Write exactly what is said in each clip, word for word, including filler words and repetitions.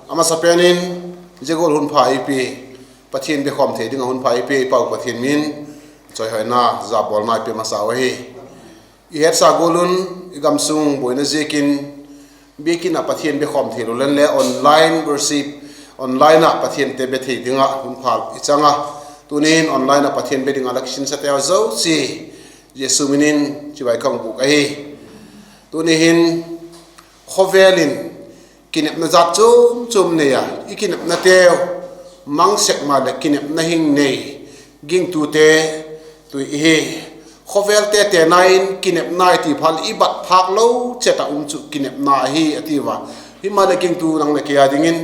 A masapen in, zia gual hun pha ei pia, Pathian bekhawm thei ding ah hun pha ei pia i Pau Pathian min, chawihoina, zabawlna i pia masa u ahi. I hetsa gual un, i gamsung buaina ziakin, biakin ah Pathian bekhawm theilo leng le online worship, online ah Pathiante be thei ding ah hun pha i chang a. Tunin online ah Pathian be ding ah la kisinsate haw zosia, Jesu min in chibai ka hung bûk ahi. Tuni hin, khawvel in kinepna jat chuam chuam nei a, i kinepnateu mang sek maleh kinepna hing nei gingtute tui ihi. Khawvelte tena in kinepna i ti phat leh i bat phâk lo chet ah um chu kinepna ahi a ti ua. Himaleh gingtu nang leh kei â dingin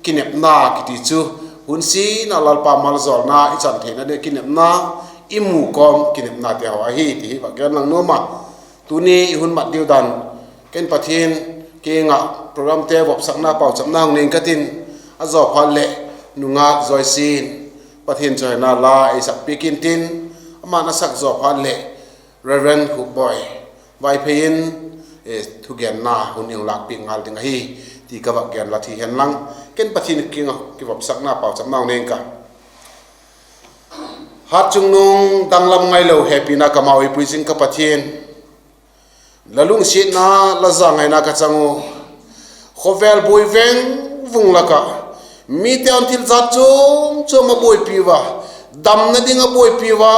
kinepna kiti chu hun sin ah Lalpa malzawlna i chan theina ding kinepna, i mu kawm kinepnate haw ahi ti hi va gen lang nuam a. Tuni i hun mat diu dan, ken Pathian kiang ah programte vopsakna pauchapna hung nei ing ka tin, a zaw phat leh nungâk Joyce in Pathian chawihoina la ei sak piak intin, ama'n a sak zaw phat leh Reverend Khupboi Vaiphei in thugenna hun i hung lâkpiak ngal ding ahi ti ka vak gen la thei hen lang, ken Pathian kiang ah kivopsakna pauchapna hung nei ing ka. Hat chungnung danglam ngailo hepina kamau ei pui zing ka Pathian, la lungsiatna, la zangaina ka chang u. Khawvel buai veng vung lak ah, mite'n thil jat chuam chuam a buaipi ua, damna ding a buaipi ua,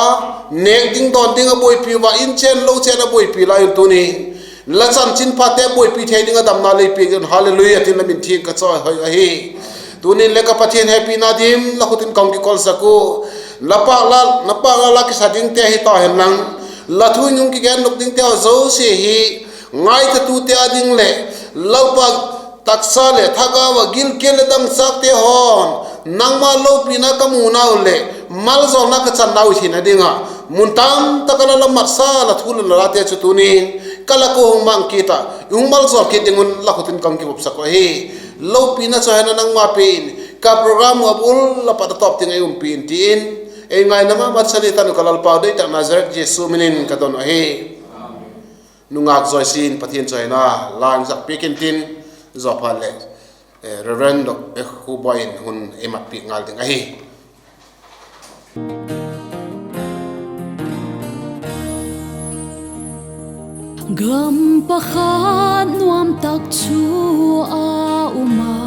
nêk ding dawn ding a buaipi ua, in chên lo chên a buaipi lai un tuni la chanchinphate buaipi thei ding ah damna lei piak un, Hallelujah tin la min thiang ka chawihoi ahi. Tunin le ka Pathian hepina dim la khut in ka hung kikolsak u. La pâk la, na pâk la la kisa dingte hi ta hen lang, la thu in hung kigen nop dingte haw zosia hi ngaithatute â ding leh Lalpa, taksa leh thagau ah gilkial leh dangchâkte haw'n nangma lopina ka munau leh malzawlna ka channau hi theina ding ah mun tam tak ah la la matsa, la thu la late chu tunin ka lak u hung mang kit ah, i hung malzawl kit ding un la khut in ka hung kivopsak u ahi. Lopina chawihoina nangma pia in, ka program uh a bul a pat a tawp tiang ei umpi in ti in, ei ngaina ma ma chani tanu ka Lalpau deitak Nazareth Jesu min in ka don u ahi. Nungâk Joyce in Pathian chawihoina la ei sak piak intin, zaw phat leh Reverend Dr Khupboi in hun ei mat piak ngal ding ahi. Gam pakhat nuam tak chu a um a,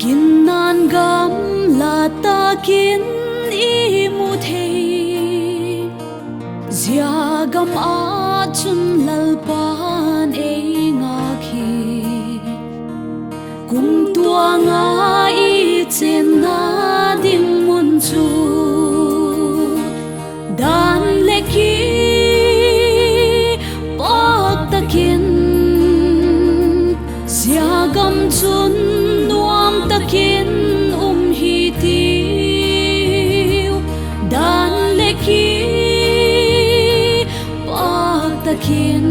ginna'n gamla tak in i mu thei. Zia gam ah chun Lalpa'n ei ngâk hi, kumtuang ah i chênna ding mun chu dan le ki pâk tak in, zia gam chun nuam tak in um hi tiu, dan le ki pâk tak in,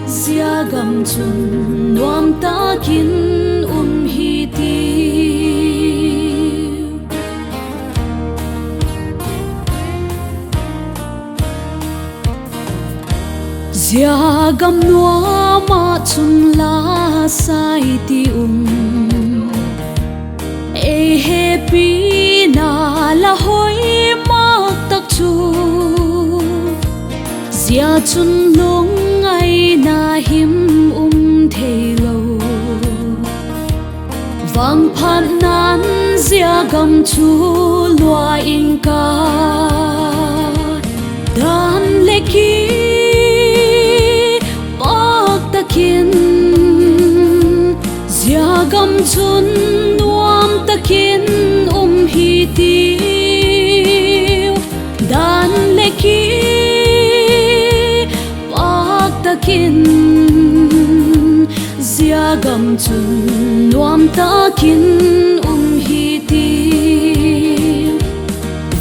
zia gam chun nuam tak in um hi tiu. Zia gam nuam ah chun la sai ti um, ei hepina la hoi mak tak chu, zia chun lungngaina him um theilo. Vangphatna'n zia gam chu lua ing ka, dan le ki pâk tak in, zia gam chun nuam tak in um hi tiu, dan le ki pâk tak in, zia gam chun nuam tak in um hi tiu.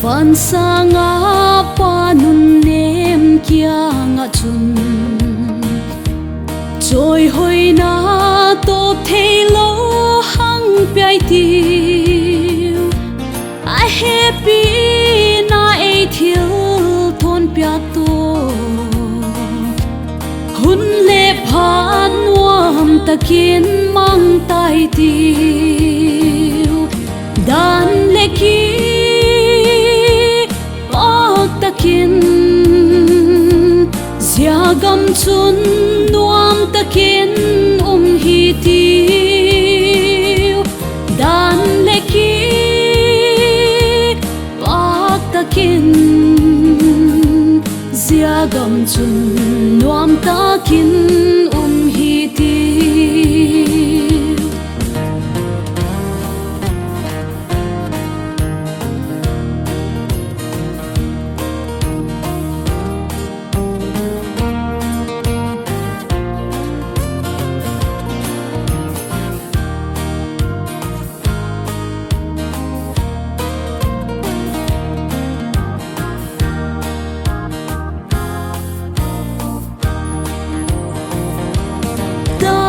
Vansâng a Pa nunnem kiang ah chun, chawihoina tawp theilo hang piai tiu, a hepina ei thil thawn piak tua, hun le phat nuam tak in mang tai tiu. Dan le ki, pâk tak in, zia gam chun nuam tak in um hi tiu. Dan le ki, pâk tak in, zia gam chun nuam tak in um hi tiu.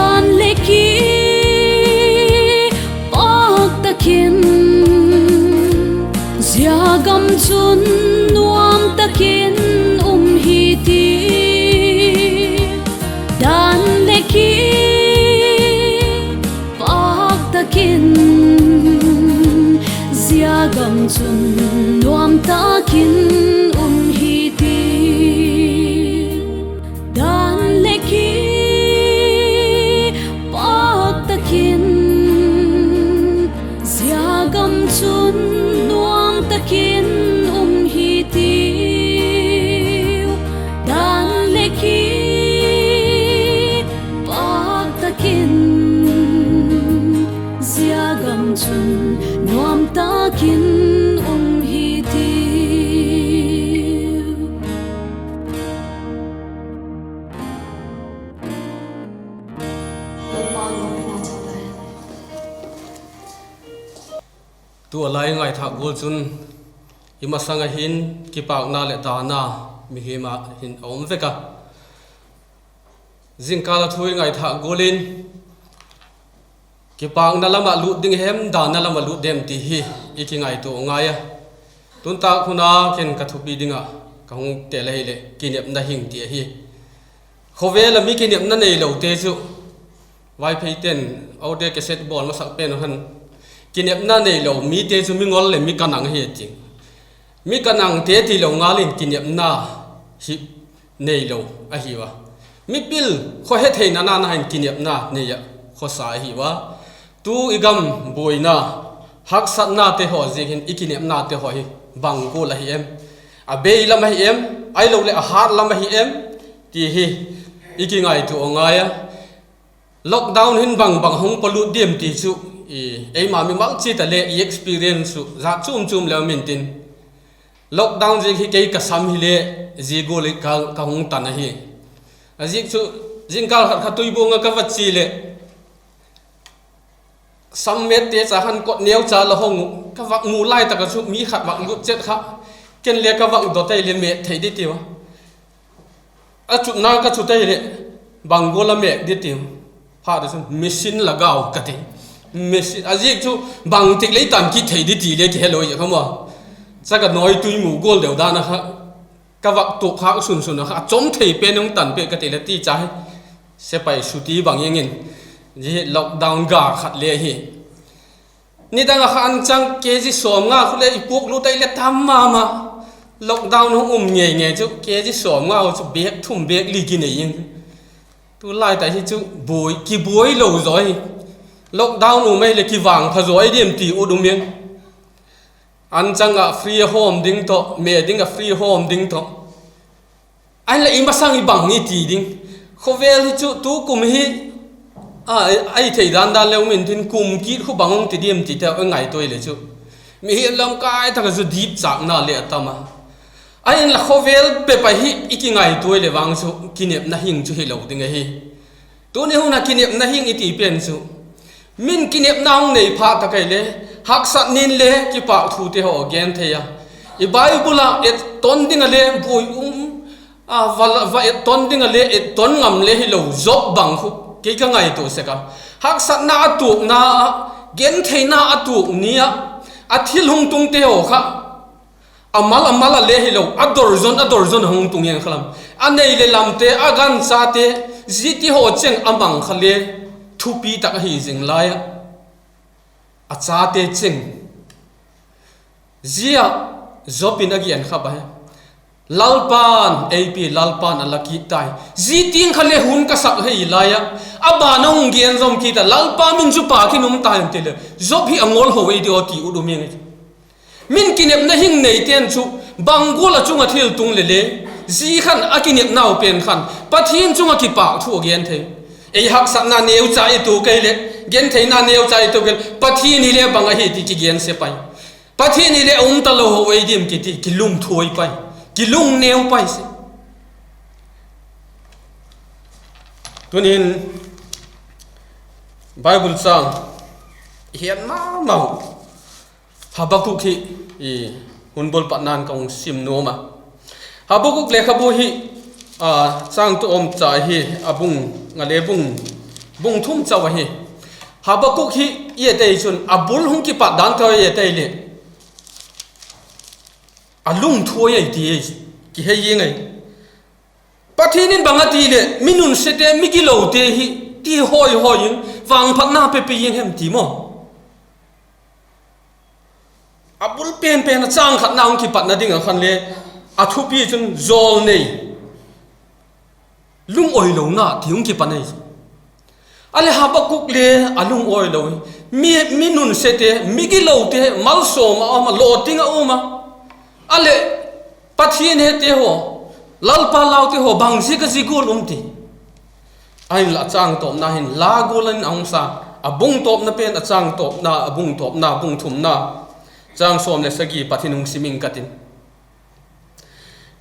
Dan le ki, pâk tak in, zia gam chun nuam tak in um hi tiu. Dan le ki, pâk tak in, zia gam chun nuam tak in um hi tiu. Dan le ki, pâk tak in, zia gam chun nuam tak in um hi tiu. Dan le ki, pâk tak in, zia gam chun nuam tak in um hi tiu. Tu a lai ngaithâk gual chun, i masang ah hin kipâkna leh dana mihing ah hin a um vek a. Zingkâl a thu i ngaithâk gual in, kipâkna lam ah lût ding hem, dana lam ah lût dem ti hi i kingaitua ngai a. Tun tâk hun a ken ka thupi ding ah ka hung tel ahileh kinepna hing ti ahi. Khawvel ah mi kinepna neilote chu, Vaipheite'n audio cassette bawl masak pen khan, kinepna neilo mite chu mi ngol leh mi kanang ahi ti. Mi kanangte tilo ngal in kinepna hi neilo ahi ua. Mipil khawhetheina na na hin kinepna nei ah khawsa ahi ua. Tu i gam buaina, haksatnate haw ziak hin i kinepnate haw hi bang gual ahi em? A bei lam ahi em? Ahiloleh a hat lam ahi em? Ti hi i kingaitua ngai a. Lockdown hin bang bang hung pawlut diam ti chu, eima mimal chiat a le i experience chu zat chuam chuam le um intin, lockdown ziak hi kei ka sam hile zia gual in ka hung tan ahi. A ziak chu, zingkâl khat kha Tuibuang ah ka va chia leh, sam mette cha khan kot neucha la hong uh, ka vak mu lai tak ah chu mi khat vak lut chet kha, ken le ka vak dot ai leh mêt thei di tiu a. A chutna ka chut ai leh, bang gual a mêt di tiu. Phat a chun machine la gau ka ti. A ziak chu bangtik lei tan kit thei di ti le kihelo a kha maw. Chak a nawitui mu gual deu dan a kha, ka vak tuak khâk sun sun a kha a chom thei pen hung tan pe ka ti le ti cha hi, sepai suti bang ing in, zia hi lockdown ga khat le hi. Nidang ah kha an chang kg sawmnga khu le i puak lut ai le tam ma ma. Lockdown hung um ngei ngei chu kg sawmnga chu bêk thum bêk li kinei ing. Tulai tak hi chu kibuai lo zaw hi. Lockdown um ai leh kivangpha zaw ai diam ti ut um ing. An chang ah free home ding tawh, mêt ding ah free home ding tawh. Ahinla i masang i bang i ti ding. Khawvel hi chu tukum hi, a, ahi thei dan dan le um intin kum kit khu bang hung ti diam ti te a ngaitua i le chu, mihing lam kai tak a chu dipchâkna le a tam a. Ahinla khawvel bep a hi i kingaitua i leh vang chu kinepna hing chu hilo ding ahi. Tuni hun a kinepna hing i ti pen chu, min kinepna hung nei phat tak ai le, haksat nin le kipâk thute haw gen thei a. I Bible ah et ton ding a le buai um, a, va, va et ton ding a le et ton ngam le hilo Job bang khu kei ka ngaitua sek a. Haksatna a tuakna ah, gentheina a tuak ni ah, a thil hung tungte haw kha, a mal a mal a le hilo, a dor zon a dor zon a hung tung eng kha lam. A nei leh lamte, a ganchate, zia ti haw cheng a mang kha le, thupi tak ahi zing lai ah, a chate ching, zia Job in a gen kha ahi. Lalpa'n ei pi, Lalpa'n a la kit tai. Zia tiang kha le hun ka sak hi lai ah, a ban a hung gen zom kit a, Lalpa min chu pâk in um ta hen ti leh, Job hi a ngol ho ei di aw ti ut um ing e. Min kinepna hing neite'n chu, bang gual ah chung ah thil tung leh le, zia khan a kinepnau pen khan Pathian chung ah kipâk thu a gen thei. Ei haksatna neucha i tuak ei leh, gentheina neucha i tuak ei leh, Pathian hile bang ahi ti kigen se pai. Pathian hile a um talo ho ei diam kiti, kilungthuai pai, kilungneu pai se. Tunin Bible chang i hiat ma mau, Habakuk hi, i hun bul patna'n ka hung sim nuam a. Habakuk lekhabu hi, a, chang tawm cha hi, a bung nga le bung, bung thum chau ahi. Habakuk hi i et ei chun a bul hung kipat dan tawh i et ei leh, a lungthuai ei ti, kihei ing ei. Pathian in bang a ti leh, mi nunsiate, mi gilote hi ti hawi hawi in vangphatna pe pe ing hem ti maw. A bul pen pen a chang khatna hung kipatna ding ah khan le, a thupi chun jawlnei, lungawilona ti hung kipan ei. A leh Habakuk le a lungawilo hi, mi, mi nunsiate, mi gilote, malsawm a um a, lawting a um a, a leh Pathian hete haw, Lalpa laute haw, bang ziak a zia gual um ti. Ahinla a chang tawpna hin la gual in a hung sa, a bung tawpna pen, a chang tawpna, a bung tawpna, bung thumna, chang sawm leh sagi pat hin hung sim ing ka tin.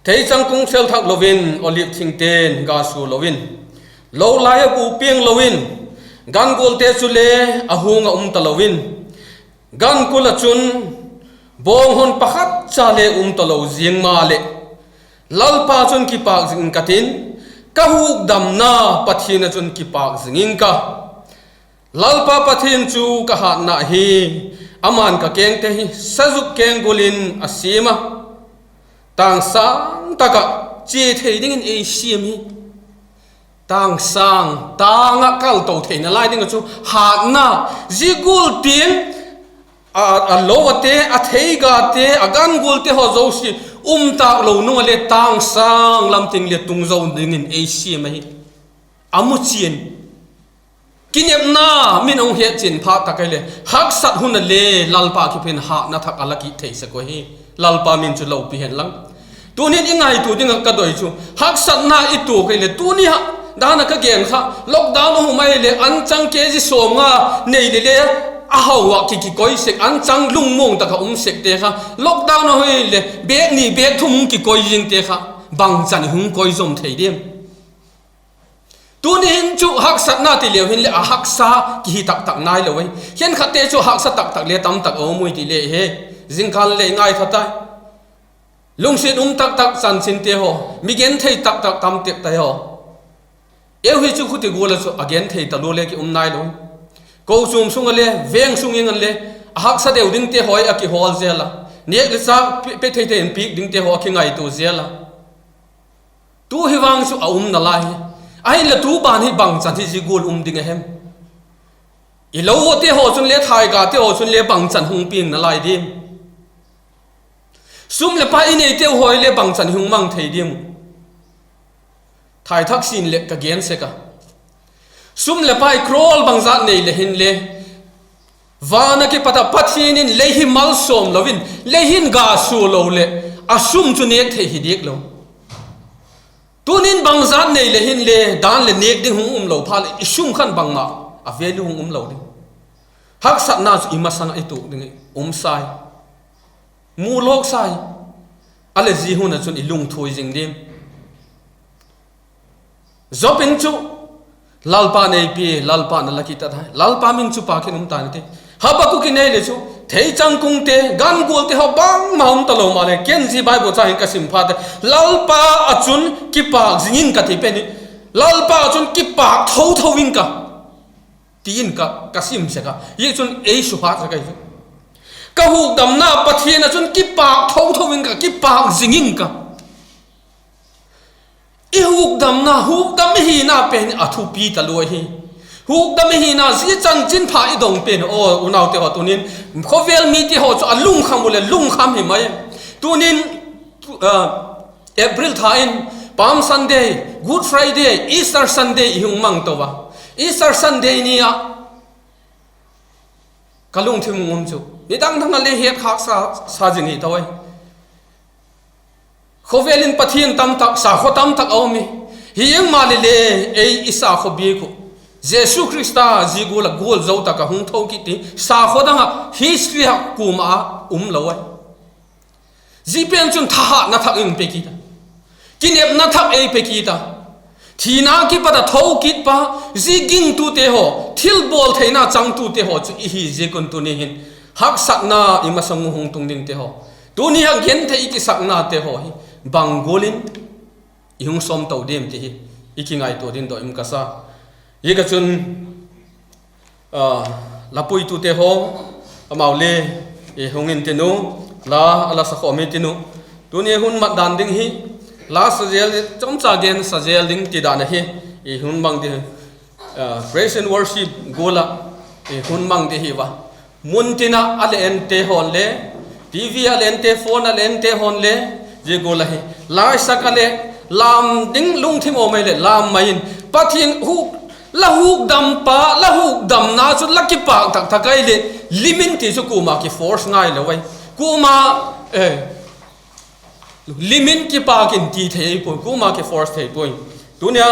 Theichang kung sel thak lo in, olive thingte'n ga sua lo in, lo lai ah bu piang lo in, gan gualte chule a huang ah um talo in, gan kul ah chun bawng hon pakhat cha le um talo ziang maleh, Lalpa chun kipâk zing ing ka tin, ka hukdamna Pathian ah chun kipâk zing ing ka. Lalpa Pathian chu ka hâtna hi, ama'n ka kengte hi sazuk keng gual in a siam a, tâng sâng tak ah chia thei dingin ei siam hi. Tâng sâng, tâng ah kalto theina lai ding ah chu hâtna, zia gual tiang, a, a lo ate, a theigate, a gan gualte haw zosia um tâk lo nung ah le tâng sâng lam tiang le tung zo dingin ei siam ahi. A mu chian. Kinepna min hung het chian phat tak ahileh, haksat hun ah le Lalpa kipan in hâtna thak a la kit thei sek uh hi. Lalpa min chu lopi hen lang. Tunin i ngaitua ding ah ka doi chu, haksatna i tuak ahileh, tuni a dan ah ka gen kha, lockdown a hung mai leh anchang kg sawmnga nei leh le, a hau ah ki, kikoi sek, anchang lungmuang tak ah um sekte kha, lockdown a hung mai leh bêk ni bêk thum kikoi zingte kha, bangchan i hung koi zom thei diam? Tuni hin chu haksatna ti leu hinleh a haksa kihi tak tak nailo ahi. Khenkhatte chu haksa tak tak le tam tak a um ui ti le he. Zingkal leh i ngaitha tai. Lungsiat um tak tak chanchinte haw, mi genthei tak tak tam tak tai haw. Eu hi chu khuti gual ah chu a genthei talua le ki um nailo. Kochuam sung ah le, veng sung ing ah le, a haksa deu dingte haw a kihawl zel a. Nêk le châk pe, pe thei thei in piak dingte haw a kingaitua zel a. Tu hi vang chu a um nalai hi. Ahinla tu ban hi bangchan hi zia gual um ding a hem? I lo ate haw chun le, thaigate haw chun le bangchan hung piang nalai diam? Sum leh pai i neiteu haw le bangchan hung mang thei diam? Thaithak sin leh ka gen sek a. Sum leh pai crore bangzat nei le hinle, van ah kipat ah Pathian in lei hi malsawm lo in, lei hin ga sua lo leh, a sum chu nêk thei hi diak lo. Tunin bangzat nei le hinle, dan leh nêk ding hung um lo phat leh, i sum khan bangma a value hung um lo ding. Haksatna chu i masang ah i tuak ding i um sai. Mu lawk sai. A leh zia hun ah chun i lungthuai zing diam? Job in chu, Lalpa'n ei pia, Lalpa'n a la kit tai. Lalpa min chu pâk in um ta hen ti. Habakuk in ei le chu, theichang kungte, gan gualte haw bangma um talo maleh, ken zia Bible chang hin ka sim phat ah, Lalpa ah chun kipâk zing ing ka ti pen hi. Lalpa ah chun kipâk tho tho ing ka, ti in ka, ka sim sek a. Hi chun ei su phat sek ahi chu. Ka hukdamna Pathian ah chun kipâk tho tho ing ka, kipâk zing ing ka. I hukdamna, hukdam i hina pen a thupi talua hi. Hukdam i hina zia chanchinpha i dong pen aw unaute haw, tunin khawvel mite haw chu a lungkham u leh lungkham hi mai. Tunin April tha in Palm Sunday, Good Friday, Easter Sunday i hung mang to a. Easter Sunday ni ah ka lungthim um chu nidang dang a le hetkhâk sa, sa zing hi to ai. Khawvel in pathian tamtak, sakhaw tamtak a um hi. Himaleh le, ei i sakhaw bik uh Jesu Khrista zia gual ah gualzo tak ah hung tho kit ti sakhaw dang ah history ah kuama a um lo ai. Zia pen chun thahatna thak in pe kit a, kinepna thak ei pe kit a, thina kipat a tho kit pa, zia gingtute haw, thilbawl theina changtute haw chu i hi ziak un tuni hin haksatna i masang u hung tung dingte haw, tuni a genthei i kisaknate haw hi bang gual in i hung sawm to diam ti hi i kingaitua ding doi um ka sa. Ziak a chun, la puitute haw, amau le hung intin u, la a la sakhawm intin u. Tuni hun mat dan ding hi, la sa zel, chomcha gen sa zel ding ti dan ahi. Hun mang ding, praise and worship gual ah hun mang ding hi va. Mun tin ah a le ente haw'n le, TV a le ente, phone a le ente haw'n le, zia gual ahi. Laisak a leh, lam ding lungthim a um ai leh lam mai in, Pathian huk, la hukdampa, la hukdamna chu la kipâk tak tak ai leh, lim in ti chu kuama kiforce ngai lo ai. Kuama lim in kipâk in ti thei puai, kuama kiforce thei puai. Tuni a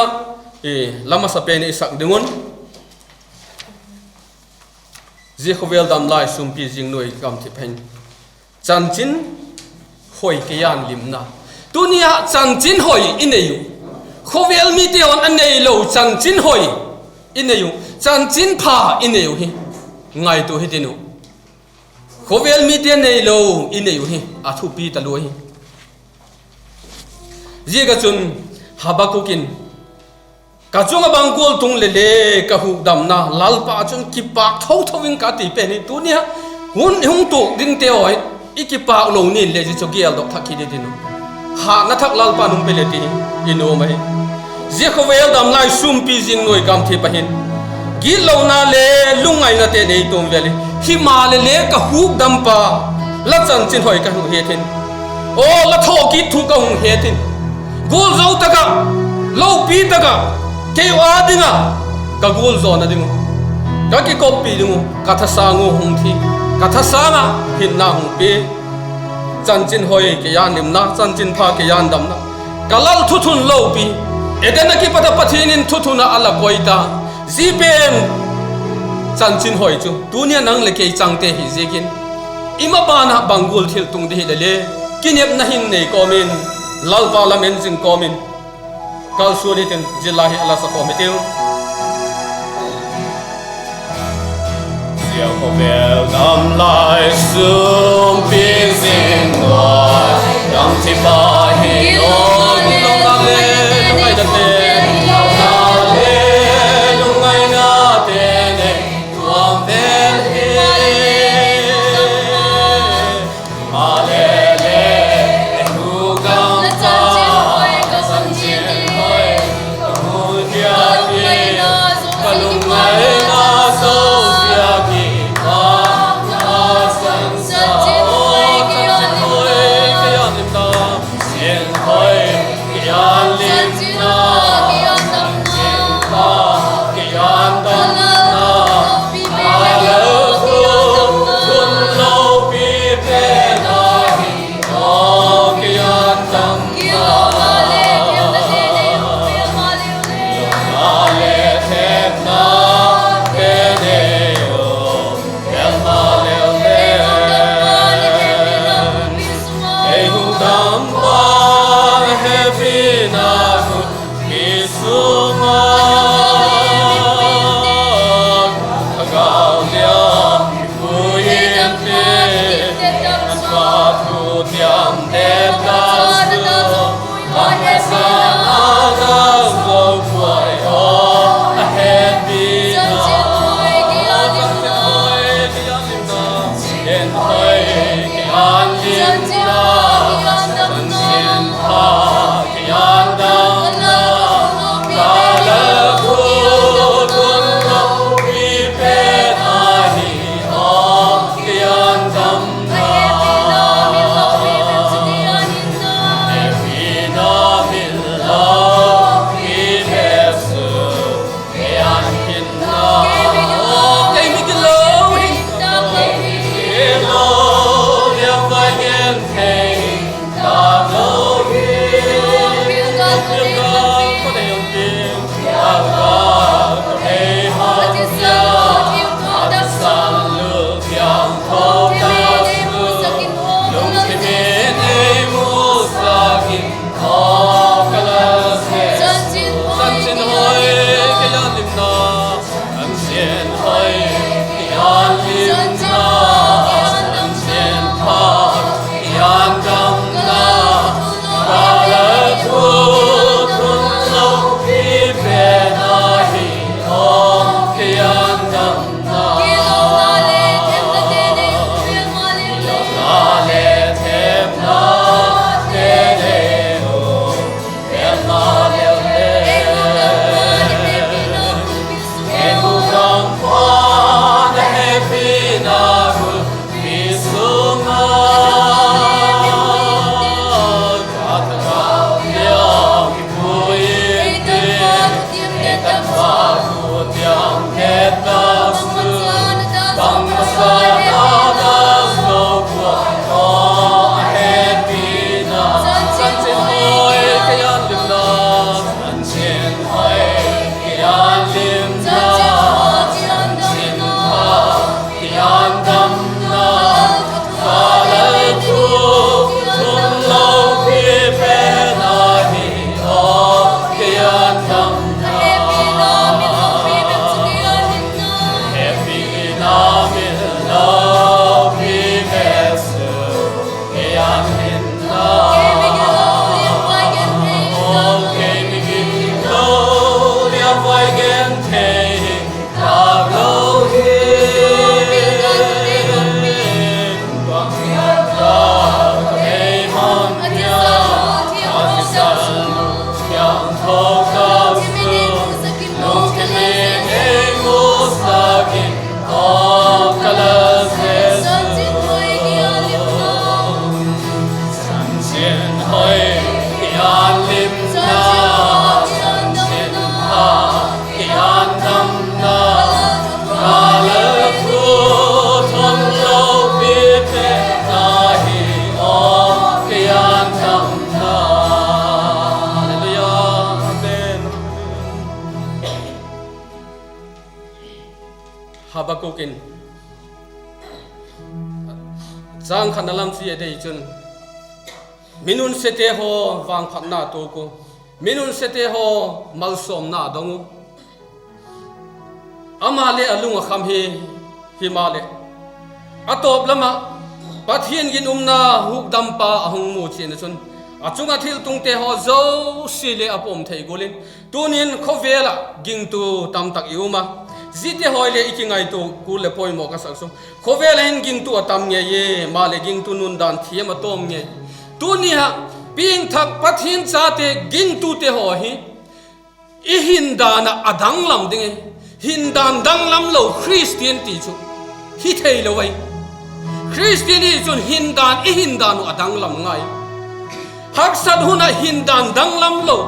la masa pen i sak ding un, zia khawvel dam lai sumpi zing nuai gamthip hin chanchin hoi kei an limna. Tuni a chanchin hoi i nei u, khawvel mite haw'n a neilo chanchin hoi i nei u, chanchinpha i nei u hi ngaitua hitin u. Khawvel mite neilo i nei u hi a thupi talua hi. Ziak a chun Habakuk in, ka chung ah bang gual tung leh le ka hukdamna Lalpa chun kipâk tho tho ing ka ti pen hi tuni a hun hung tuak dingte haw hi i kipâk lo ni leh zia chu geldok thak kit i tin u. Hatna thak Lalpa'n hung pe le ti i nuam ahi. Zia khawvel dam lai sumpi zing nuai gamthip a hin gitlona le lungngainate nei tuam vel hi. Himaleh le ka hukdampa, la chanchin hoi ka hung het in, aw la thawkit thu ka hung het in, gualzo tak ah, lopi tak ah, kei â ding ah ka gualzawna ding uh, ka kikoppi ding uh, ka thasâng u hung thi, ka thasâng ah hinna hung pia, chanchin hoi kei an limna, chanchinpha kei an damna, ka lal thuthung lopi, Eden a kipat a Pathian in thuthung ah a la koi ta, zia pen chanchin hoi chu tuni a nang leh kei changte hi ziakin, i maban ah bang gual thil tung di hileh le, kinepna hin nei kawm in, Lalpa lam en zing kawm in, kalsuan hitin zia la hi a la sakhawm hitiu. Zia khawvel dam lai sumpi zing nuai gamthip a hin, aw, lungngaina le, lungngainate, lungngaina le, lungngainate nei tuam vel hi. Maleh le, hukdampa, chanchin hoi ka hung het in, ka lungngaina zosia kipâk a sansa, aw chanchin hoi kei an limna. Habakuk in châng khatna lam chia dei chun, mi nunsiate haw vangphatna tuak u, mi nunsiate haw malsawmna dong u. Ama le a lung a kham hi, himaleh, a tawp lam ah Pathian ginumna hukdampa a hung mu chiana chun, a chung ah thiltungte haw zosia le a pawm thei gual in, tuni'n khawvel ah gingtu tamtak i um a, ziate haw le i kingaitua kul leh poimaw ka sak chu, khawvel ah hin gingtu a tam ngei e, maleh gingtu nundan thiam a tawm ngei. Tuni ah piangthak Pathian chate gingtute haw hi i hindan ah a danglam ding e. Hindan danglam lo Khristian ti chu hi theilo ai. Khristian hi chun hindan, i hindan uh a danglam ngai. Haksat hun ah hindan danglam lo,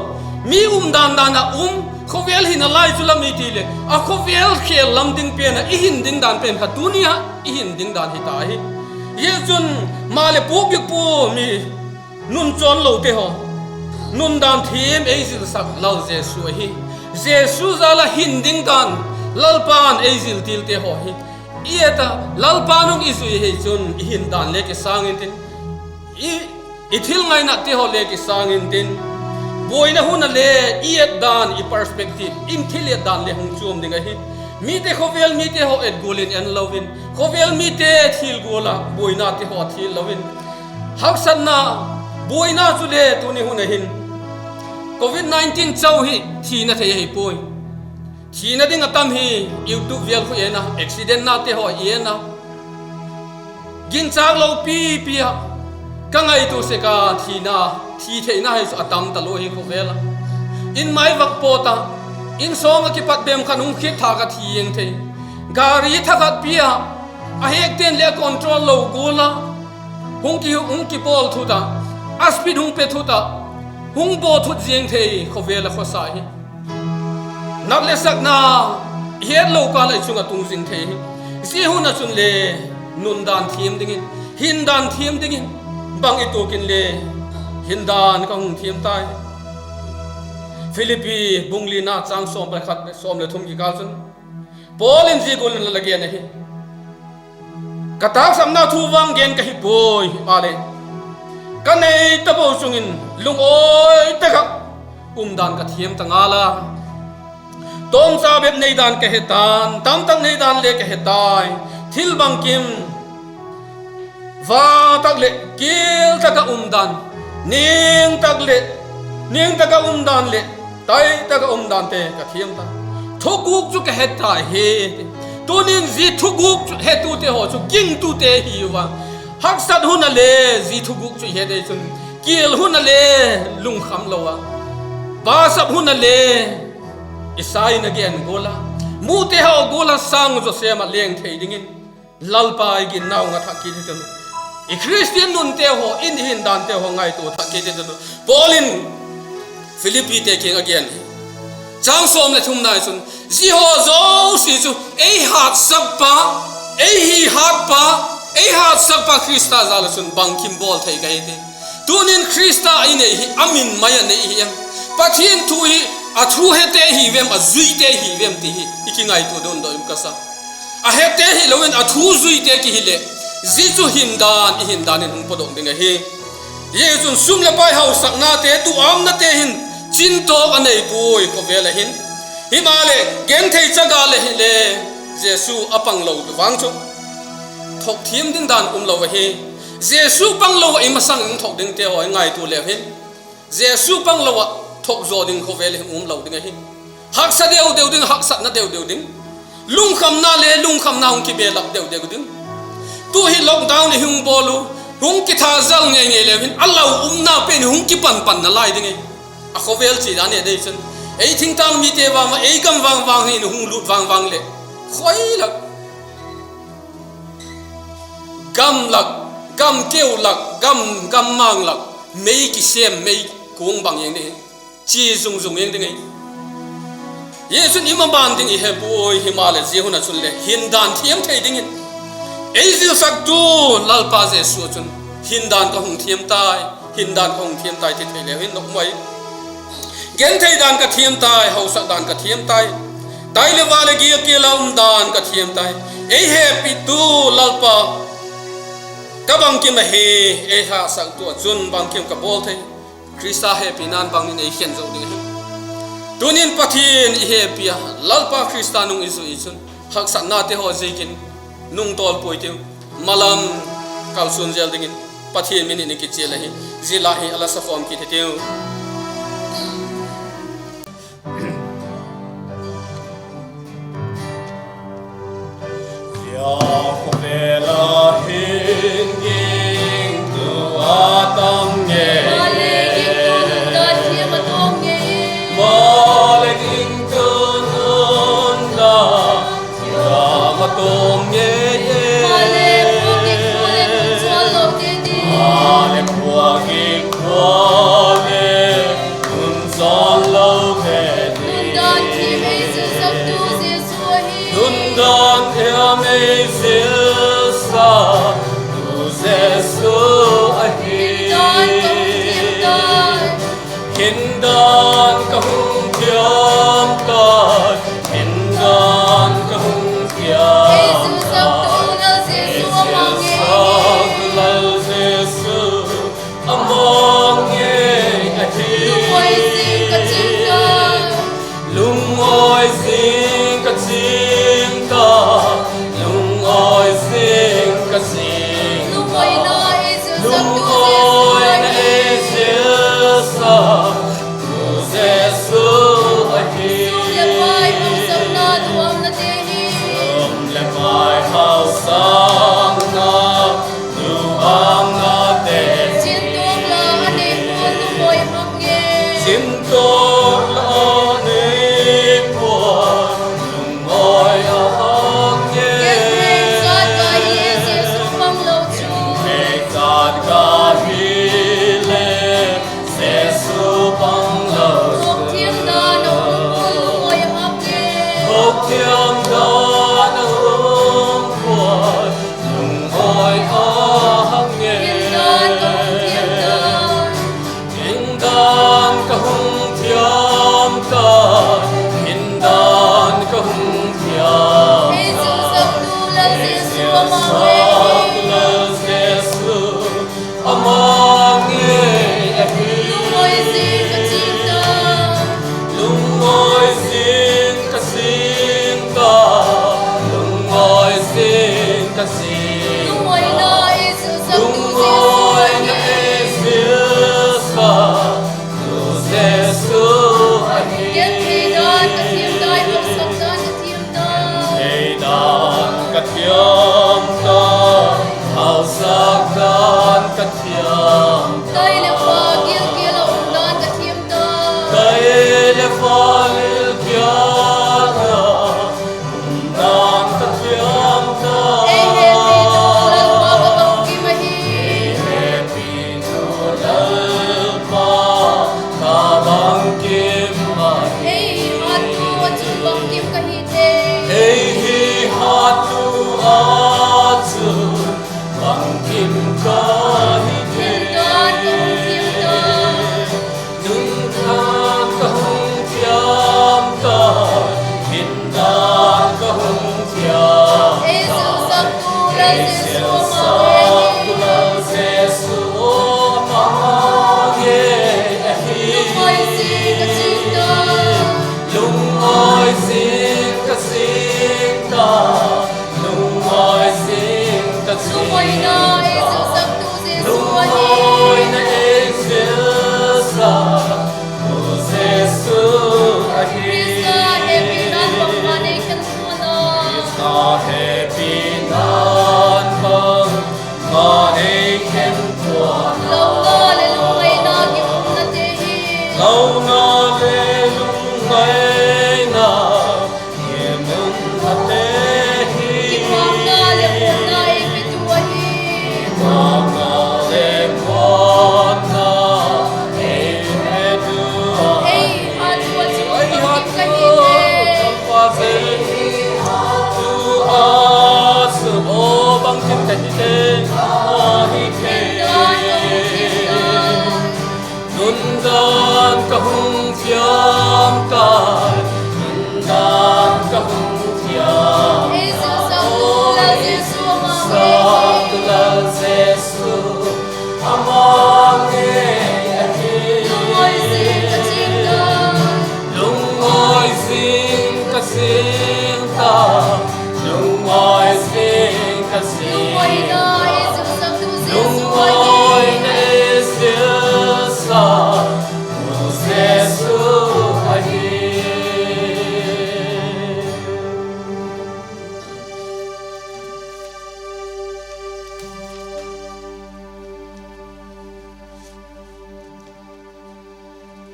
mi umdan dan ah um, khawvel hina lai chu lam i ti leh, a khawvel khêl lam ding pen ah i hin ding dan pen kha tuni ah i hin ding dan hi ta hi. Hi chun maleh puakgik pua mi nunchawnlote haw, nundan thiam ei zilsak Lal Jesu ahi. Jesu jal ah hin ding dan, Lalpa'n ei ziltilte haw hi i et a, Lalpa nung i zui hi chun i hindan le kisâng intin, i, i thil ngainate haw le kisâng intin, buaina hun ah le i et dan, i perspective in thil et dan le hung chuam ding ahi. Mite, khawvel mite haw et gual in en lo in, khawvel mite thil gual ah buainate haw thil lo in, haksatna, buaina chule tuni hun ah hin covid nineteen chau hi thina thei ahi puai. Thina ding a tam hi, YouTube vial khu en a, accident nate haw i en a, ginchâk lo pipi ah, ka ngaitua sek a thina, thi theina hi chu a tam talua hi khawvel ah. In mai vak pawt a, in sawng ah kipat bem khan hung khit thâk a thi eng thei. Gari thakhat pi ah, a hekte'n le a control lo gual a, hung ki, hung kibawl thut a, a speed hung pe thut a, hung bawl thut ziang thei khawvel ah khawsa hi. Nat le sakna, i hetlo kâl ah i chung ah tung zing thei hi. Zia hun ah chun le nundan thiam dingin, hindan thiam dingin, bang i tuak in le hindan ka hung thiam tai. Philippi bung lina châng sawm pakhat, sawm leh thum kikâl chun, Paul in zia gual in a la gen ahi. Ka taksapna thu vang gen ka hi puai, maleh ka nei tabo chung in lungawi tak ah umdan ka thiam ta ngal a. Tawmcha bep nei dan ka he ta'n, tamtak nei dan le ka he tai. Thil bangkim va tak leh kial tak ah umdan, niang tak leh, niang tak ah umdan leh tai tak ah umdante ka thiam ta. Thuguk chu ka he tai hi. Tunin zia thuguk chu hetute haw chu gingtute hi ua. Haksat hun ah le zia thuguk chu i het ei chun, kial hun ah le lungkham lo a, pasap hun ah le i sa in a gen gual a, mute haw gual a sâng zaw sêm ah leng thei dingin Lalpa i ginnau nga thak kit hitin, i Khristian nunte haw, i hindante haw ngaitua thak kit hitin, Paul in Philippite kiang a gen hi. Châng sawm leh thumna chun, zia haw zosia chu ei hatsakpa, ei hi hatpa, ei hatsakpa Khrista jal ah chun bangkim bawl thei ka hi ti. Tunin Khrista i nei hi a min mai a nei hi em? Pathian thu hi a thu hete hi vem, a zuite hi vem ti hi i kingaitua dondok in ka sa. A hete hilo in a thu zuite ki hileh, zia chu hindan, i hindan in hung pawtdok ding ahi. Zia chun sum leh pai, hausaknate, tuamnate hin chintawk a nei puai khawvel ah hin. Himaleh genthei chaga le hile, Jesu a panglo vang chu thok thiam ding dan umlo ahi. Jesu panglo ah i masang in thok dingte haw i ngaitua leu hin, Jesu panglo ah thok zaw ding khawvel hi umlo ding ahi. Haksa deu deu ding, haksatna deu deu ding, lungkhamna le lungkhamna hung kibelap deu deu ding. Tu hi lockdown i hung bawl u, hung kithajal ngei ngei leu hin a lau umna pen hung kipan pan nalai ding ahi. A khawvel chi dan e dei chun, ei thingtâng mite vang vang, ei gam vang vang hin hung lût vang vang leh, khoi lak, gam lak, gam keu lak, gam, gam mang lak, mei kisêm, mei kuang bang ing ding, chi zung zung ing ding ahi. Zia chun i maban ding i he puai, himaleh zia hun ah chun le hindan thiam thei dingin ei zilsaktu Lalpa Jesu chun, hindan ka hung thiam tai, hindan ka hung thiam tai ti thei leu hin nop mai. Genthei dan ka thiam tai, hausak dan ka thiam tai. Tai leh va leh gilkial a um dan ka thiam tai. Ei hepitu Lalpa, ka bangkim ahi, ei hahsaktu ah chun bangkim ka bawl thei. Khrista hepina'n bangin ei khen zo ding ahi. Tuni'n Pathian i hepi a, Lalpa Khrista nung i zui chun, haksatnate haw ziakin nung tawl puai tiu, malam kalsuan zel dingin Pathian min in i kichial ahi. Zia la hi a la sakhawm kit hitiu. Zia khawvel ah hin gingtu a tam ngei, maleh gingtu nundan thiam a tawm ngei e. Maleh khua gik khua leh hun chawl lote ding, nundan thiam ei zilsaktu Jesu ahi. Hindan ka hung thiam tai, hindan ka hung thiam tai, ei zilsaktu Lal Jesu a mang ngei ahi. Lungawi zing ka ching ta, lungawi zing ka ching ta, lungawina ei zilsaktu Jesu ahi. Sum leh pai hausakna, nuamnate hi, sum leh pai hausakna, nuamnate hi, chintuak la a nei pua'n lungawi hak ngei, chintuak la a nei pua'n lungawi a hak ngei. Genthei chat ka hi leh Jesu panglo chu, genthei chat ka hi leh Jesu panglo chu, thuak thiam dan a um pua'n lungawi a hak ngei, thuak thiam dan a um pua'n lungawi a hak ngei. Hindan ka hung thiam tai, hindan ka hung thiam tai, hindan ka hung thiam tai, ei zilsaktu Lal Jesu a mang ngei ahi. Lungawi zing ka ching ta, lungawi zing ka ching ta, lungawi zing ka ching ta, lungawina ei zilsaktu Jesu ahi. Genthei dan ka thiam tai, hausak dan ka thiam tai, genthei dan ka thiam tai, hausak dan ka thiam tai, tai leh va gilkial a um dan ka thiam tai, tai leh va gilkial a um dan ka thiam tai. Ei hepitu Lalpa ka bangkim ahi, ei hepitu Lalpa ka bangkim ahi. Ei hattu ah chun bangkim ka hi thei, ei hattu ah chun bangkim ka hi thei. Hindan ka hung thiam tai, hindan ka hung thiam tai, hindan ka hung thiam tai, ei zilsaktu Lal Jesu a mang ngei ahi. Lungawi zing ka ching tai, lungawi zing ka ching tai, lungawi zing ka ching tai, lungawina ei zilsaktu Jesu ahi. Khrista hepina'n bangma nei khen pua'n a, Khrista hepina'n bangma nei khen pua'n a, lona leh lungngaina gimumnate hi, lona leh lungngaina gimumnate hi, kipakna leh muanna ei petu ahi. Kipakna leh muanna ei petu ahi. Ei hattu ah chun bangkim ka hi thei, ei hattu ah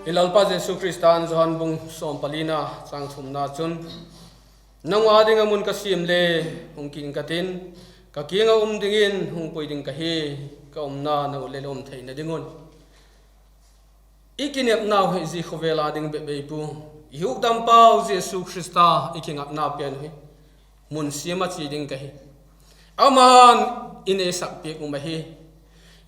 I Lalpa Jesu Khrista'n Johan bung sawm palina châng thumna chun, Nang â ding ah mun ka siam le, hung king ka tin, ka kiang ah um dingin hung pui ding ka hi, ka umna nang uh le la um theina ding un. I kinepnau hi zia khawvel â ding bep ei pu, i hukdampau Jesu Khrista i kingakna pen hi mun siam ah chia ding ka hi. Ama'n i neisak piak um ahi.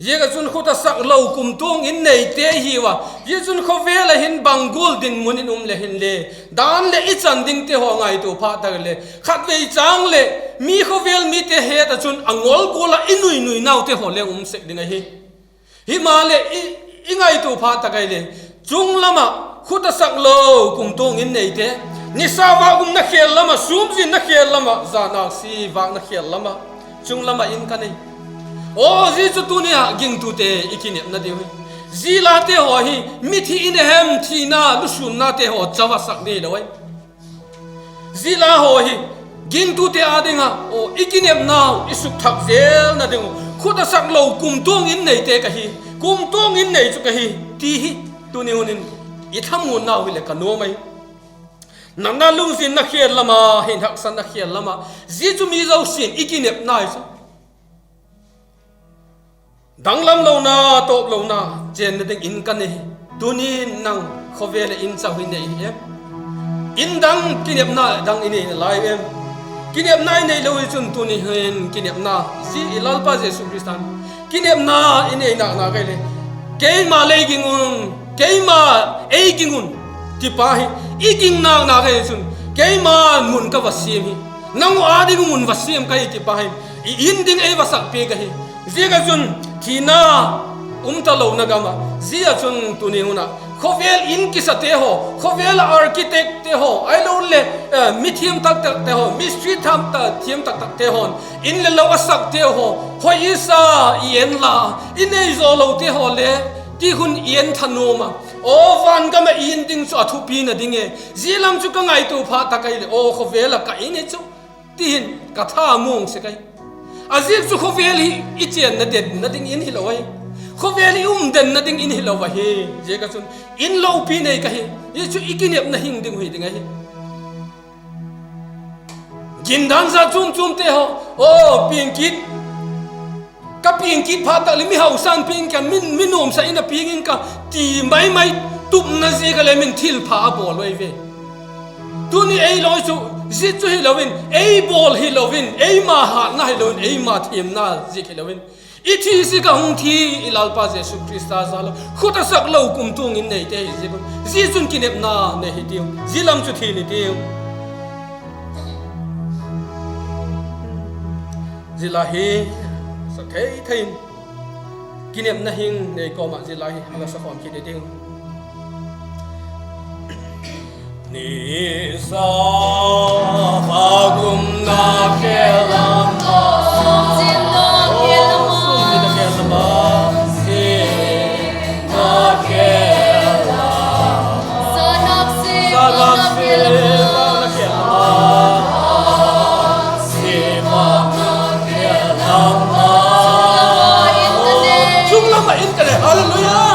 Ziak ah chun khut a sak lo kumtuang in neite i hiu a, zia chun khawvel ah hin bang gual dinmun in um le hinle, dan leh i chan dingte haw ngaitua phat tak le, khatvei châng leh mi khawvel mite het ah chun a ngol gual ah i nui nuinaute haw le um sek ding ahi. Himaleh i, i ngaitua phat tak ahileh, chung lam ah khut a sak lo kumtuang in neite, nisa vâk umna khêl lam ah, sûm zinna khêl lam ah, zan âksi vâkna khêl lam ah, chung lam ah in ka nei. Aw, zia chu tuni ah gingtute i kinepna diu hi. Zia late haw hi mithi in a hem thina lusûnnate haw chau a sak ding hilo ahi. Zia la haw hi gingtute â ding ah, aw, i kinepnau i sukthak zelna ding uh, khut a sak lo kumtuang in neite ka hi, kumtuang in nei chu ka hi, ti hi tuni hun in i thamuannau hileh ka nuam ahi. Natna lungzinna khêl lam ah, hin haksatna khêl lam ah, zia chu mi zosia'n i kinepna hi chu. Danglam lona, tawp lona, chênna ding in ka nei hi. Tuni'n nang khawvel ah in chau hi nei hi em? In dang, kinepna dang i nei nalai em? Kinepna i neilo hi chun tuni hin kinepna, zia i Lalpa Jesu Khrista'n kinepna i nei nâk nâk ahileh, keima lei ging un, keima ei ging un, tipa hi i ging nâk nâk ahi chun, keima'n mun ka va siam hi, nang uh â ding uh mun va siam ka hi, tipa hi i in ding ei va sak piak ahi. Ziak ah chun thina um talona gam ah, zia chun tuni hun ah khawvel in kisate haw, khawvel ah architectte haw, ahiloleh, eh, mi thiam tak takte haw, mistri tham ta, thiam tak takte haw'n in leh lo a sakte haw, hoi isa i en la, i nei zaw lote haw le, ti hun i en thanuam a, aw, van gam ah i in ding chu a thupina ding e, zia lam chu ka ngaitua phat tak ahileh, aw, khawvel ah ka in hi chu, ti hin ka thamuang sek ahi. A ziak chu khawvel hi i chênna denna ding in hilo ahi. Khawvel i um denna ding in hilo ahi. Ziak ah chun in lopi nei ka hi. Zia chu i kinepna hing ding uh hi ding ahi. Gindan zat chuam chuamte haw, aw, piang kit, ka piang kit phat tak leh mi hausa'n piang ka, mi, mi nuamsa in a piang ing ka, ti mai mai, tupna ziak ah le min thilpha a bawl ui ve. Tuni ei lo chu, zia chu hilo in, ei bawl hilo in, eima hatna hilo in, eima thiamna ziak hilo in, i thi sik ah hung thi, i Lalpa Jesu Khrista jal ah khut a sak lo kumtuang in neite hi ziak un, zia chun kinepna nei hi tiu, zia lam chu thi ni tiu. Zia la hi, sa thei thei in, kinepna hing nei kawm ah zia la hi a la sa khawm kit i tiu. Nisa vâk umna khêl lam ah, sûm zinna khêl lam ah, sûm zinna khêl lam ah, zinna khêl lam ah, zan âksi vâkna khêl lam ah, âksi vâkna khêl lam ah, chung lam ah in ka nei, hallelujah.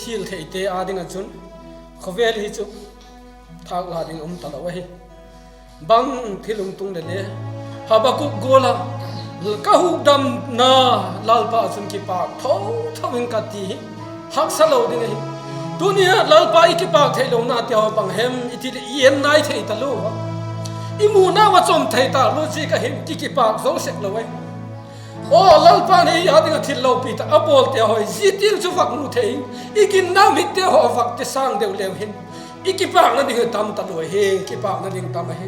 thil theite â ding ah chun khawvel hi chu thâk la ding um talo ahi. Bang thil hung tung le le, Habakuk gual ah, ka hukdamna Lalpa chun kipâk tho tho ing ka ti hi haksa lo ding ahi. Tuni a Lalpa i kipâk theilonate haw bang hem i ti leh i en nai thei talo a, i muna a chawm thei talo ziak a hin ki kipâk zo sek lo ahi. Aw, Lalpa'n ei â ding ah thil lopi tak a bawlte haw hi zia tiang chu vak mu thei in, i ginna mitte haw vak ti sâng deu leu hin, i kipâkna ding hi tam talo ahi, kipâkna ding tam ahi.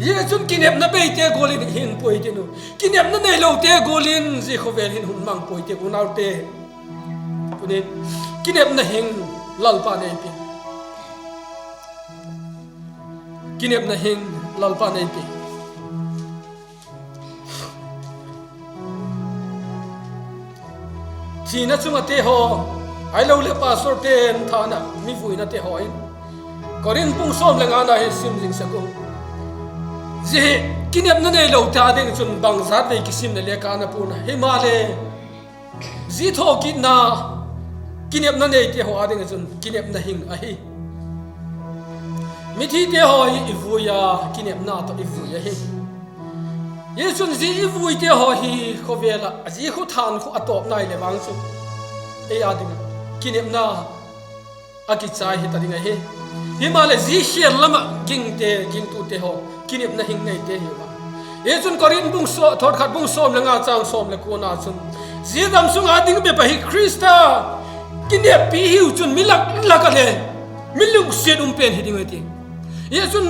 Zia chun kinepna beite gual in hin pui tin u, kinepna neilote gual in zia khawvel hin hun mang pui tin unaute. Tuni kinepna hing Lalpa'n ei pi. Kinepna hing Lalpa'n ei pi. Thina chung ate haw, ahilo leh pastorte'n thana mi vuinate haw in, Korinth bung sawm le ngana hi sim zing sek u. Zia hi kinepna neilote â ding chun bangzat vei kisim le le ka na pua'n a, himaleh zia thawkitna kinepna neite haw â ding ah chun kinepna hing ahi. Mithite haw hi i vui a, kinepna tawh i vui ahi. Zia chun zia i vuite haw hi khawvel ah zia khu thân khu a tawp nai leh vang chu ei â ding ah kinepna a kichai hita ding ahi. Himaleh zia khêl lam ah gingte, gingtute haw kinepna hing neite hi a. Zia chun Korinth bung sawm, thawt khat bung sawm le nga châng sawm le kuana chun, zia dam sung â ding bep ahi Khrista kineppi hiu chun mi lak lak ah le mi lungsiat um pen hi ding ahi ti. Zia chun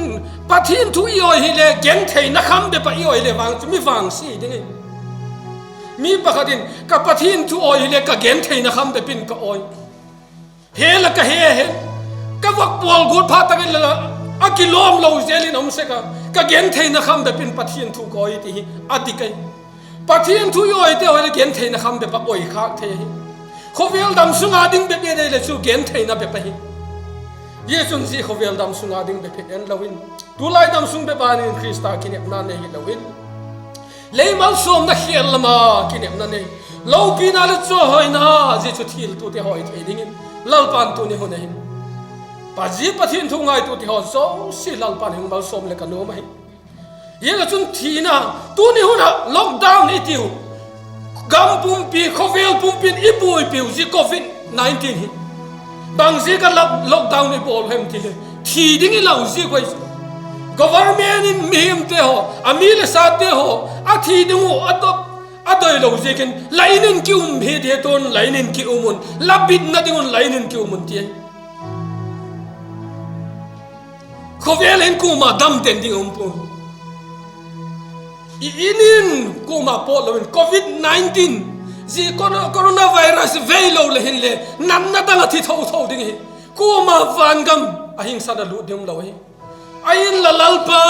Pathian thu i awi hile gentheina kham bep ah i awi le vang chu mi vangsia ding ahi. Mi pakhat in ka Pathian thu awi hile ka gentheina kham bep in ka awi. He la ka he he. Ka vak pawl guat phat tak in la, a kilawm lo zel in um sek a, ka gentheina kham bep in Pathian thu ka awi ti hi a dik ahi. Pathian thu i awite haw le gentheina kham bep ah awi khâk thei ahi. Khawvel dam sung â ding bep i nei le chu gentheina bep ahi. Zia chun zia khawvel dam sung â ding bep hi en lo in, tulai dam sung bep a hin Khrista kinepna nei hilo in, lei malsawmna khêl lam ah kinepna nei, lopina leh chawihoina, zia chu thiltute haw hi thei dingin Lalpa'n tuni hun a hin, pa zia Pathian thu ngaitute haw zosia Lalpa'n hung malsawm leh ka nuam ahi. Zia chun thina, tuni hun ah lockdown i tiu, gam pumpi, khawvel pumpi'n i buaipiu zia covid nineteen hi, bang ziak a lockdown i bawl hem ti le, thi ding i lau ziak uh ahi chu. Government in mihingte haw, a mi le sate haw, a thi ding uh a doi lo ziakin la in in ki um hi ti, tun la in in ki um un, la bitna ding un la in in ki um un ti ahi. Khawvel hin kuama dam den ding um pua. I in in kuama pawt lo in covid nineteen, zia coronavirus vei lo le hinle natna dang ah thi tho tho ding hi. Kuama vangam a hingsan a lût ding um lo hi. A inla Lalpa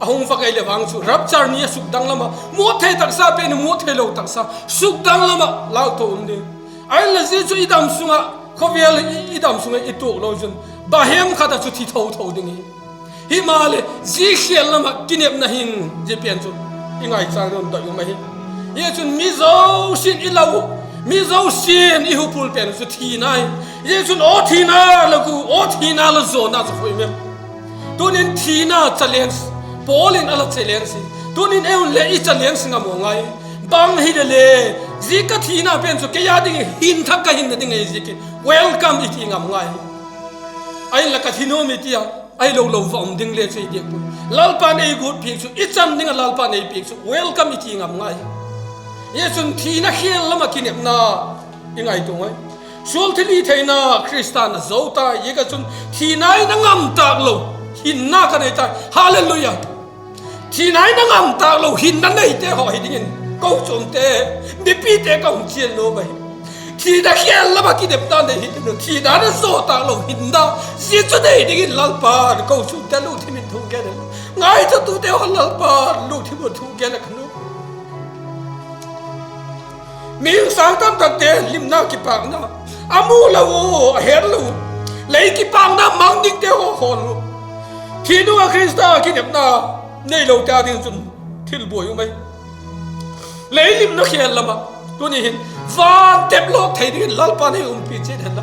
a hung vak ei le vang chu rapture ni a sukdang lam ah, muat thei taksa pen muat theilo taksa sukdang lam ah lâk to um ding. A inla zia chu i dam sung ah, khawvel i dam sung ah i tuak lo chun, bahem khat ah chu thi tho tho ding hi. Himaleh zia khêl lam ah kinepna hing, zia pen chu i ngaichâng ding doi um ahi. Zia chun mi zosia'n i lau, mi zosia'n i hupul pen chu thina hi. Zia chun aw thina la gu, aw thina la zawna chu hoi mem. Tunin thina challenge, Paul in a la challenge hi, tunin ei un le i challenge ngam uh ngai. Bang hile le, zia ka thina pen chu kei â ding hin thak ka hinna ding ahi ziakin welcome i ti ngam ngai. A inla ka thi nuam i ti a, ahilo lo va um ding le chu i diak puai. Lalpa'n ei guat piak chu, i chan ding ah Lalpa'n ei piak chu welcome i ti ngam ngai. Zia chun thina khêl lam ah kinepna i ngaitua ngai. Sual thilhitheina Khrista'n a zo ta ziak ah chun thina in a ngam tâk lo hinna ka nei tai. Hallelujah. Thina in a ngam tâk lo hinna neite haw hi dingin kochuamte, mipite ka hung chial nuam ahi. Thina khêl lam ah kinepna nei hi ding un, thina in a zo tâk lo hinna, zia chu nei dingin Lalpa'n kochuamte lungthim in thu gen a, ngaithatute haw Lalpa'n lungthim in thu gen a ka nuam. Mihing sâng tam takte limna kipâkna a mu lo u, a het lo u, lei kipâkna mang dingte haw hawl u. Thi nung ah Khrista kinepna neilote â ding chun thil buai um ahi. Lei limna khêl lam ah, tuni hin van tep lawk thei dingin Lalpa'n ei umpi chiat hen la,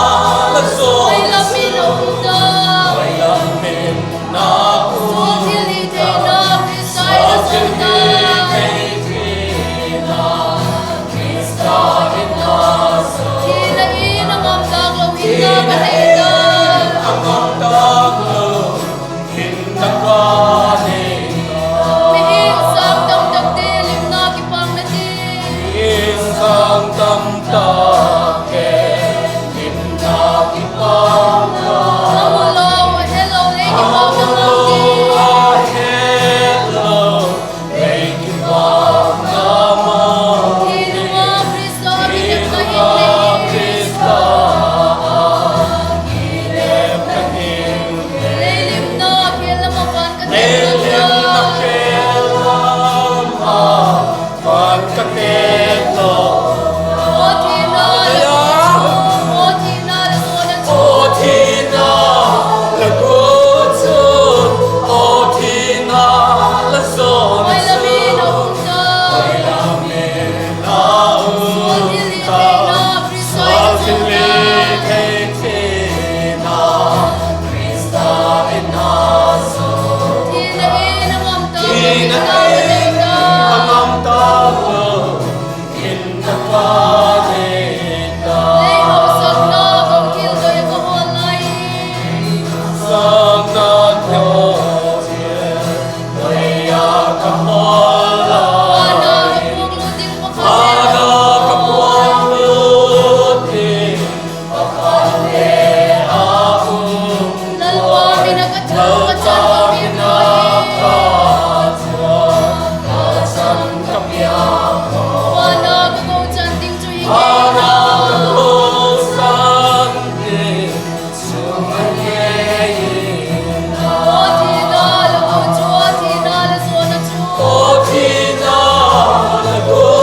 la zaw. Oi lam in a um ta. Oi lam in a um ta. Sual thilhitheina Khrista in a zaw ta. Khrista in a zaw. Thina in a ngam tâk lo hinna ka nei ta. Thina in a ngam tâk lo hinna ka nei ta. Mihing sâng tamtakte limna kipâkna ti. Mihing sâng tamtakte limna kipâkna. A mu lo, a he lo, lei kipâkna mang ti. A mu lo, a he lo, lei kipâkna mang ti. Thina Khrista, Khrista, lei limna khêl lam ah van ka têk lo. Lei limna khêl lam ah van ka têk lo. Aw thina la gûk chu, aw thina la zawna chu. Aw thina la gûk chu, aw thina la zawna chu. Oi lam in a um ta. Oi lam in a um ta. Sual thilhithei thina, Khrista in a zaw. Thina in a ngam tâk lo hinna ka nei ta. Lei hausakna bang thil doi ka hawl lai. Hausakna bang thil doi a ka hawl lai. Vana ka puaklut ding pakhat le a um. Vana ka puaklut ding pakhat le a um. Lalpa min a ka thu, ka chan ka piak. Vana ka kochan ding chu hi. Vana ka kochan ding chu hi. Aw thina la gûk chu, aw thina la zawna chu. Aw thina la gûk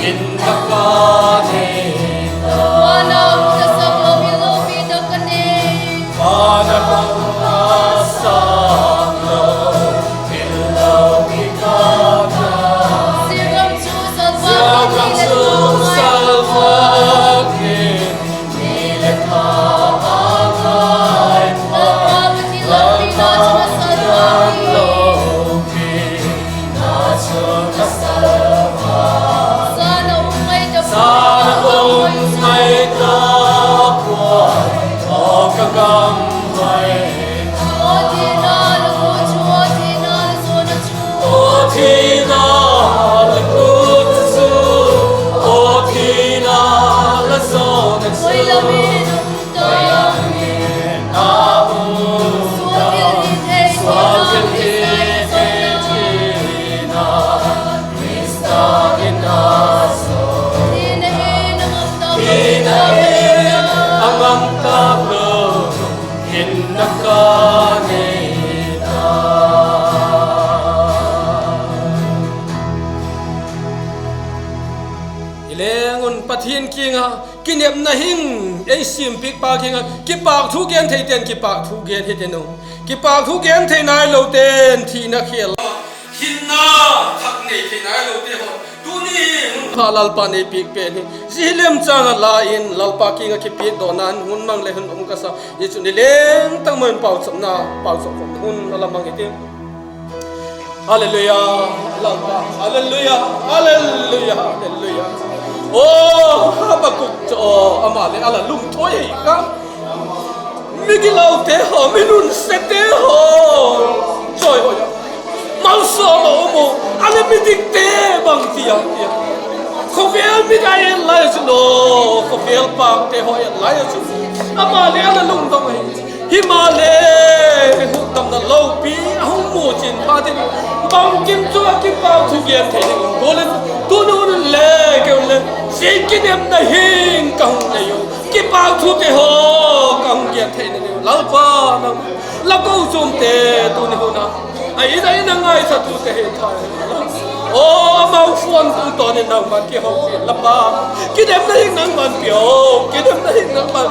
Hinna ka nei ta. Mana hung ka sak lo, mi lopi tak ka nei. Mana hung ka sak lo, mi lopi tak ka nei. Zia gam chu salvâk, zia gam chu salvâk hi, mi le kha a ngai, Lalpa, Lalpa, Lalpa, Lalpa, Lalpa, I leng un Pathian kiang ah kinepna hing ei siampiak pa kiang ah kipâk thu gen theite'n kipâk thu gen hitiu. Kipâk thu gen thei nailote'n thina khêl a, hinna thak nei thei nailote haw, tuni hun pha Lalpa'n ei piak pen hi zia hi lem châng ah la in Lalpa kiang ah kipiakdawna'n hun mang leh hun um ka sa. Zia chun i leng tak mai in pauchapna, pauchapna hun a la mang hitiu. Halleluia, Lalpa, halleluia, halleluia, halleluia. Aw, Habakuk chu aw, ama le a la lungthoi hi kha. Migilote haw, mi nunsete haw, chawihoi a, malsawm a um u, a le midikte bang ti a, ti a. Khawvel mi a en lai a chun aw, khawvel pâkte haw en lai a chun, ama le a la lungdong ahi. Himaleh, hukdamna lopi a hung mu chin phat in, bangkim chu a kipâk thu gen thei ding un gual in, tuni hun le keu le, zia kinepna hing ka hung nei u, kipâk thute haw ka hung gen theina ding un Lalpa, nang la kochuamte tuni hun a, a in a in a ngaithatute hi tha, aw, amau phone tung tawn in nangma'n kihopi Lalpa, kinepna hing nangma'n pia aw, kinepna hing nangma'n.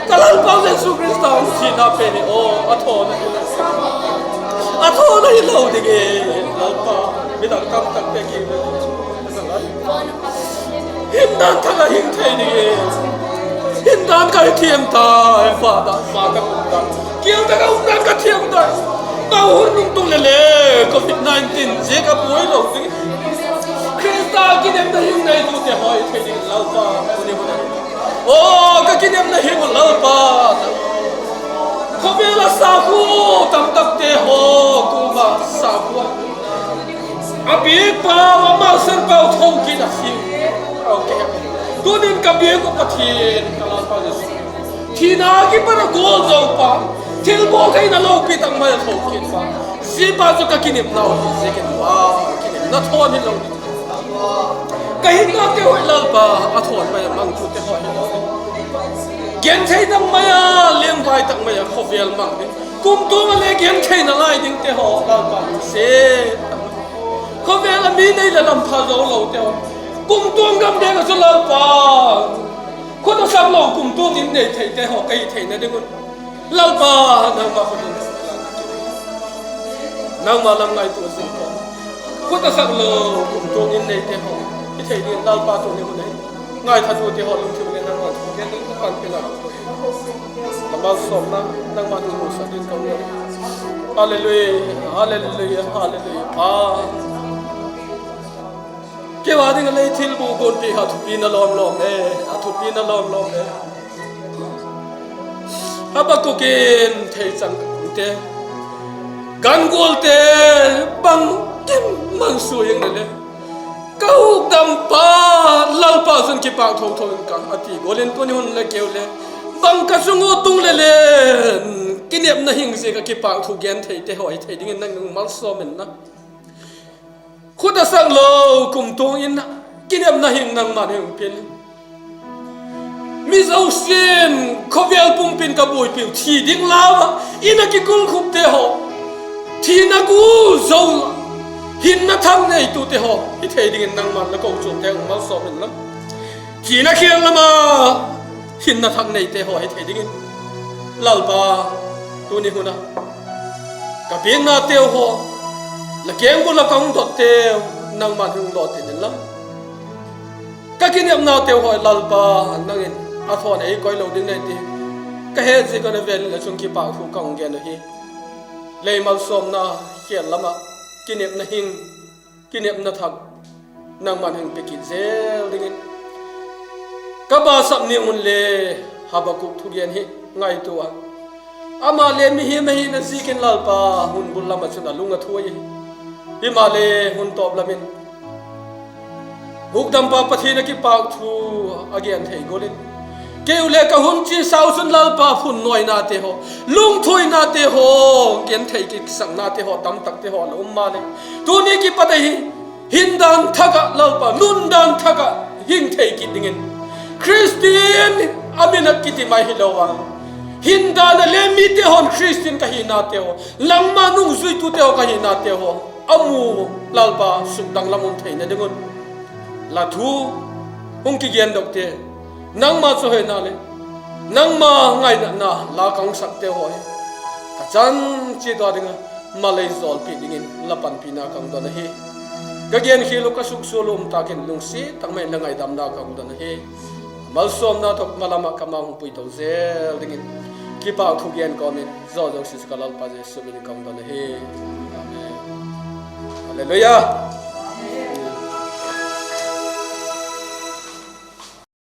Ka Lalpa Jesu Khrista hung thina pen hi aw, a thawna hi, a thawna hilo ding e, Lalpa, midang tamtakte kiang le hindan thak a hing thei ding e. Hindan ka thiam tai, Father, ma ka um dan, kial tak a um dan ka thiam tai. Ka hun nung tung le le, covid nineteen ziak a buai lo ding, Khrista kinepna hing neitute haw i thei ding Lalpa, tuni hun a, aw, ka kinepna hing u Lalpa, khawvel a sakhua tamtakte haw kuama sakhua a biak pau, ama sâng pau tho kit a si. Tunin ka biak uh Pathian, ka Lalpa Jesu, thina kipat a gual zo pa, thilbawl theina lopi tak mai a tho kit pa, zia pa chu ka kinepna uh hi ziakin pa, kinepna thawn hilo ding, ka hinna keu hi Lalpa, a thawn mai a mang thute haw hilo ding, genthei tak mai a, liangvai tak mai a khawvel mang ding, kumtuang a le genthei nalai dingte haw Lalpa, se, khawvel a mi nei leh lam pha zo lote haw, kumtuang gam deng ah chu Lalpa, khut a sak lo kumtuang in nei theite haw ka hi theina ding un, Lalpa, nangma khut in, nangma lam ngaitua zing ko, khut a sak lo kumtuang in neite haw i thei ding Lalpa, tuni hun a ngaithatute haw lungthim leh nangma thu gen ding panpi la, a malsawmna nangma'n hun musak ding ka ngen. Halleluia, halleluia, halleluia. Keu a ding a lei thil bu gunpi kha thupi na lawm lawm e, a thupi na lawm lawm e. Habakuk in theichang kate, gan gualte bangkim mang sua ing le le, ka hukdampa Lalpa chun kipâk tho tho in ka, a ti gual in tuni hun le keu le, bang ka chung ua tung le le, kinepna hing ziak a kipâk thu gen theite haw i thei dingin nang malsawm in la. Khut a sak lo kumtuang in kinepna hing nangma'n hung pia in, mi zosia'n khawvel pumpi'n ka buaipiu thi ding lau ah in a kikulkhupte haw, thina gu zo a, hinna thak neitute haw hi thei dingin nangma'n la kochuamte hung malsawm inla, thina khêl lam ah hinna thak neite haw hi thei dingin, Lalpa, tuni hun ah ka biaknateu haw, la kengbul ah ka hung dotteu, nangma'n hung lawtin inla, ka kinepnateu haw Lalpa, nang in a thawn ei koilo ding nei ti ka het ziak un a vêl in la chung kipâkthu ka hung gen ahi. Lei malsawmna khêl lam ah kinepna hing, kinepna thak nangma'n hung pe kit zel dingin ka basap ni un le Habakuk thugen hi ngaitua a, ama le mihing ahina ziakin Lalpa, hun bul lam ah chun a lung a thuai ahi. Himaleh hun tawp lam in hukdampa Pathian a kipâkthu a gen thei gual in, kei u le ka hun chiasau chun Lalpa, phunnuainate haw, lungthuainate haw, genthei kisaknate haw tamtakte haw la um maleh, tuni kipat ahi, hindan thak ah Lalpa, nundan thak ah hing thei kit dingin, Khristian a min a kiti mai hilo a, hindan a le mite haw'n Khristian ka hinate haw, nangma nungzuitute haw ka hinate haw a mu, Lalpa, sukdang lam um theina ding un la thu hung kigendokte, nangma chawihoina leh nangma ngainatna la ka hung sakte haw hi ka chan chiat ua ding a, malei zawlpi dingin la panpina ka hung don ahi. Ka genkhial uh, ka suksual uh um tâk in lungsiat tak mai in la ngaidamna ka hung don ahi. Malsawmna tawh malam ah ka ma hung puito zel dingin kipâkthu gen kawm in, zia zosia chu ka Lalpa Jesu min in ka hung don ahi. Amen. Halleluia.